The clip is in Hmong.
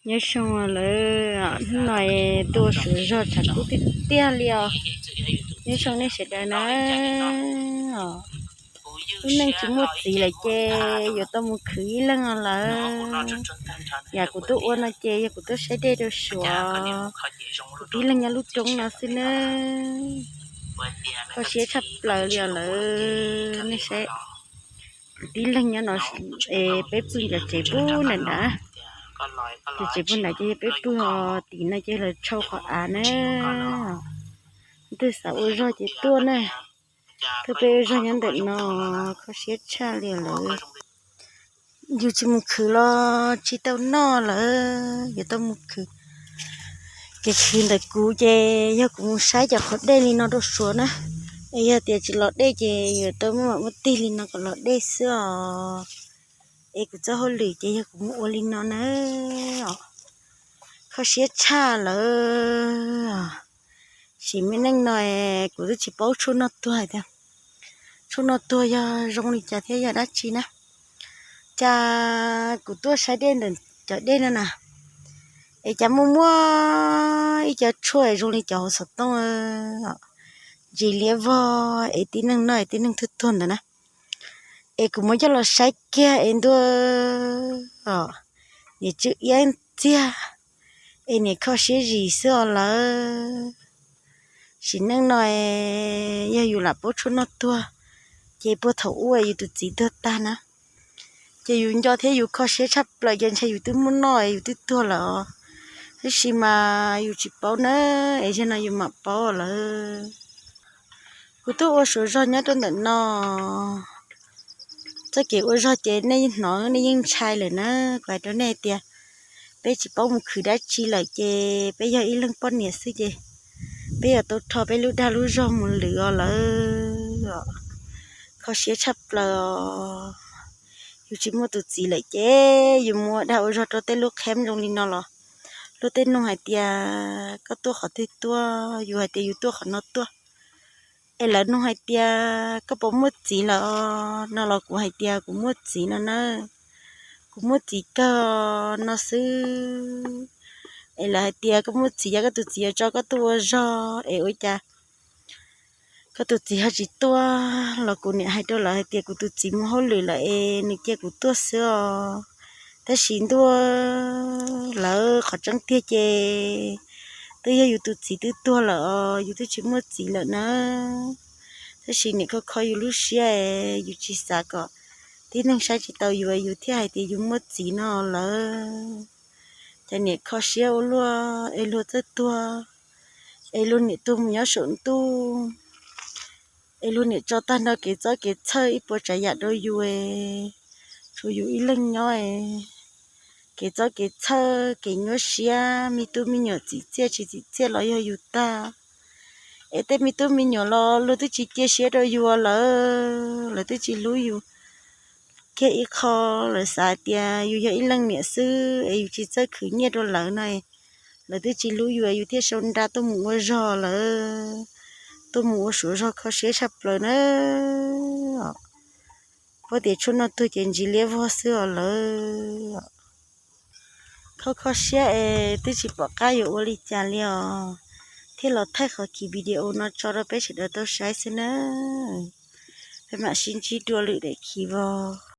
Nyob zoo lawm, hnub no tuaj ua suav zog tshav kub tiag tiag li os. Nyob zoo nej sawv daws na. Lub neej tsis muaj txiv lawm ces yuav tau mus khwv ib leeg os lawm. Yam kuv tuaj ua no ces yog kuv tuaj saib dej rau suav, kuv tib leeg nyob lub roob no xwb na. Kho siab tshaj plaws li os lawm, nej saib. Kuv tib leeg nyob no es peb pw ncov tsev pub nram nrad, cov tsev pub nrad ces yog peb pw, ho tim no ces lawv tshau qhov av na. Twg xav ua zog ces tuaj na. Twb peb ua zog nyob ntawm no, kho siab tshaj li lawm. Yus tsis mus khwv los tsis tau noj lawm, yuav tau mus khwv. Kev khwv ntawm kuv ces yog kuv mus saib cov qhov dej li no rau suav na. Es yog tias tsis los dej ces yuav tau muaj mam muaj tig li no kom los dej xwb os. Es kuv txoj hauj lwm ces yog kuv mus ua li no na. Kho siab tshaj lawm. Sim me neej no kuv twb tsis paub tshuaj noj tuag tias tshuaj noj tuag yog zoo li cas thiab yog dab tsi na. Cas kuv tuaj saib dej ntawm cov dej no na, es cas muaj muaj ib co tshuaj zoo li cov hauv xov tooj, ntsis liab vog es tib neeg noj es tib neeg tuag tuag ntawd na. Es kuv muab coj los saib kiag es ntuj, niam tswj iab ntxiag, es niam kho siab zim xwb os lawm. Sim neej no yog yus lam paub tshuaj noj tuag, ces puag thaum ub yus tus txiv tuag tag na, ces yus nco thiab yus kho siab tshaj plaws ces ntshai yus twb muab noj yus twb tuag lawm os. Tab sis mas yus tsis paub na, es zaum no yus mam paub lawm. Kuv tuaj ua suav zog nyob rau ntawm no, txoj kev ua zog ces nej hnov nej yeej ntshai lawm na. Kuv hais rau nej tias peb tsis paub mus khwv dab tsi lawm ces peb yog ib leeg poj niam xwb ces peb yuav tau rho peb lub dag lub zog mus lwm os lawm. Kho siab tshaj plaws os. Yus tsis muaj tus txiv lawm ces yus mus ua dag ua zog rau tej lub qheb zoo li no los luag tej nug hais tias koj tuaj qhov twg tuaj, yus hais tias yus tuaj qhov no tuaj. Es lawv nug hais tias koj puas muaj txiv lawm no los kuv hais tias kuv muaj txiv no na, kuv muaj txiv kawg no xwb. Es lawv hais tias koj muaj txiv, yog koj tus txiv yuav tso koj tuaj ua zog es ua cas koj tus txiv ho tsis tuaj los kuv niam hais rau lawv hais tias kuv tus txiv mus hauj lwm lawm es nws cia kuv tuaj xwb os. Tab sis ntuj, lawv qhov tseeb tiag ces twb yog yus tus txiv twb tuag lawm os, yus twb tsis muaj txiv lawm na. Tab sis niam kho kho yus lub siab es yus tsis xav kom tib neeg saib tsis taus yus, yus thiaj hais tias yus muaj txiv no lawm. Ces niam kho siab ua luaj es luag txawj tuag, es luag niam tuag mus nyob saum ntuj, es luag niam tso tag nrho kev txob kev txhawj ib puas tsav yam rau yus, tshuav yus ib leeg nyob. Kev txob kev txhawj, kev nyuaj siab, me tub me nyuam txim txiaj tsis txim txiaj los yog yus tag. Es tej me tub me nyuam los luag twb tsis cia siab rau yus lawm, lawv twb tsis hlub yus kiag ib qho, lawv xav hais tias yus yog ib leeg niam xwb es yus tsis txawj khwv nyiaj rau lawv no, lawv twb tsis hlub yus, yus thiaj sau nra tuaj mus ua zog lawm, tuaj mus ua suav zog kho siab tshaj plaws na. Paub tias tshuaj noj tuag ces ntsis liab vog xwb os lawm. Kho kho siab es twb tsis pom qab yuav ua li cas li os, thiaj los thaij qhov khiv video no tso rau peb sawv daws tau saib xwb na. Peb mam sib ntsib dua lwm daim khiv vog.